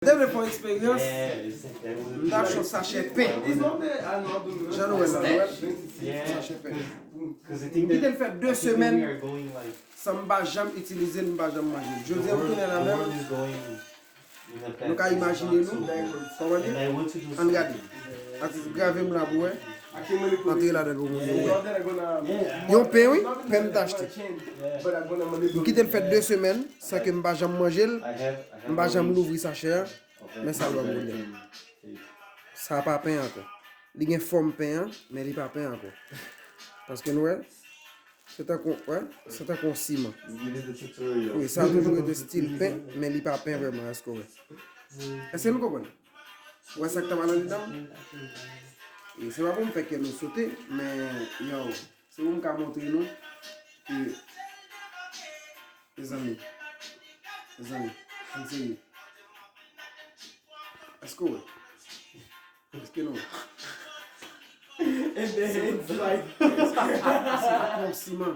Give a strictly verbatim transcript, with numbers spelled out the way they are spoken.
Te vle fè yon eksperyans, m t ap achte yon sachè pen. Jan nou wè la, nou wè? Sachè pen. M kite l fè de semèn san m pa janm itilize l, m pa janm manje l. Jodi a, m tounen la menm. Nou ka imajine nou, konprann? Ann gade. Atis, grave m la pou wè. Antre ladan l pou moun yo wè. Yon pen, wi, pen m t achte. M kite l fè de semèn san ke m pa janm manje l, m pa janm louvri sachè a, men sa l ba m kounye a. Sa pa pen ankò. Li gen fòm pen an, men li pa pen ankò. Paske nou wè, se tankou, wè, se tankou yon siman. Wi, sa toujou rete stil pen, men li pa pen vrèman, èske w wè? Èske nou konprann? Ou wè sa k t ap al anndan? E se pa pou m fè kè nou sote, men, yo, se pou m ka montre nou ke, mezanmi, mezanmi, ann serye. Èske w wè? Èske nou wè? Se tankou yon siman.